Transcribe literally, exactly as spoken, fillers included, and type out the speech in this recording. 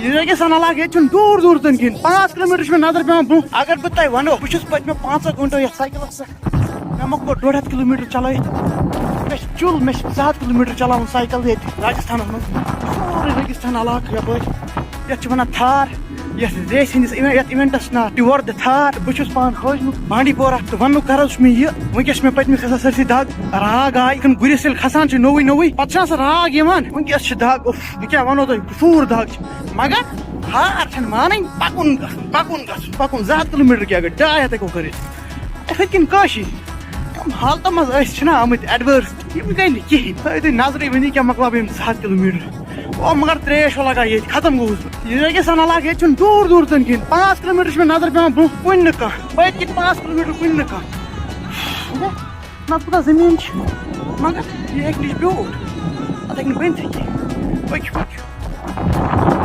یہِ ریگِستان علاقہٕ، ییٚتہِ چھُنہٕ دوٗر دوٗر تہِ نہٕ کِہیٖنۍ، پانٛژھ کِلوٗ میٖٹر چھِ مےٚ نظر پٮ۪وان برٛونٛہہ۔ اگر بہٕ تۄہہِ وَنو، بہٕ چھُس پٔتمہِ پانٛژو گٲنٛٹو یَتھ سایکلَس پٮ۪ٹھ، مےٚ مۄکلو ڈۄڈ ہَتھ کِلوٗ میٖٹر چلٲیِتھ۔ مےٚ چھِ چُل، مےٚ چھِ زٕ ہَتھ کِلوٗ میٖٹر چلاوُن سایکل ییٚتہِ راجستھانَس منٛز۔ سورُے ریگِستان علاقہٕ یَپٲرۍ، یَتھ چھِ وَنان تھار۔ یَتھ ریسہِ ہٕنٛدِس اِوے-، یَتھ اِوٮ۪نٹَس چھِ ناو ٹیور دِ تھار۔ بہٕ چھُس پانہٕ روزمُت بانڈی پورہ، تہٕ وَننُک غرض چھُ مےٚ یہِ، وٕنکیٚس چھِ مےٚ پٔتمِس کھسان سٲرسٕے دَگ، راگ آے۔ یِتھ کٔنۍ گُرِس ییٚلہِ کھسان چھِ نوٚوُے نوٚوُے، پَتہٕ چھِ آسان راگ یِوان، وٕنکیٚس چھِ دَگ، اُف، بہٕ کیٛاہ وَنو تۄہہِ، سوٗر دَگ چھِ۔ مگر ہار چھَنہٕ مانٕنۍ، پَکُن گژھُن، پَکُن گژھُن، پَکُن۔ زٕ ہَتھ کِلوٗ میٖٹر کیٛاہ گٔے، ڈاے ہَتھ ہٮ۪کو کٔرِتھ۔ یِتھَے کٔنۍ کٲشی، یِم حالتہٕ منٛز أسۍ چھِنہ آمٕتۍ adverse، یِم گٔے نہٕ کِہیٖنۍ۔ تۄہہِ تُہۍ نظرٕے ؤنِو کیٛاہ مۄکلاو بہٕ یِم زٕ ہَتھ کِلوٗ میٖٹر۔ او، مگر ترٛیش چھو لگان ییٚتہِ، ختم گوٚوُس بہٕ۔ یہِ ریگِستان علاقہٕ، ییٚتہِ چھُنہٕ دوٗر دوٗر تہِ نہٕ کِہیٖنۍ، پانٛژھ کِلوٗ میٖٹر چھِ مےٚ نظر پٮ۪وان برٛونٛہہ، کُنہِ نہٕ کانٛہہ۔ پٔتۍ کِنۍ پانٛژھ کِلوٗ میٖٹر کُنہِ نہٕ کانٛہہ۔ نَتہٕ کوٗتاہ زٔمیٖن چھِ، مگر یہِ ہیٚکہِ نہٕ یہِ بیوٗٹھ، اَتھ ہیٚکہِ نہٕ بٔنتھٕے کِہیٖنۍ۔ پٔکِو، پٔکِو۔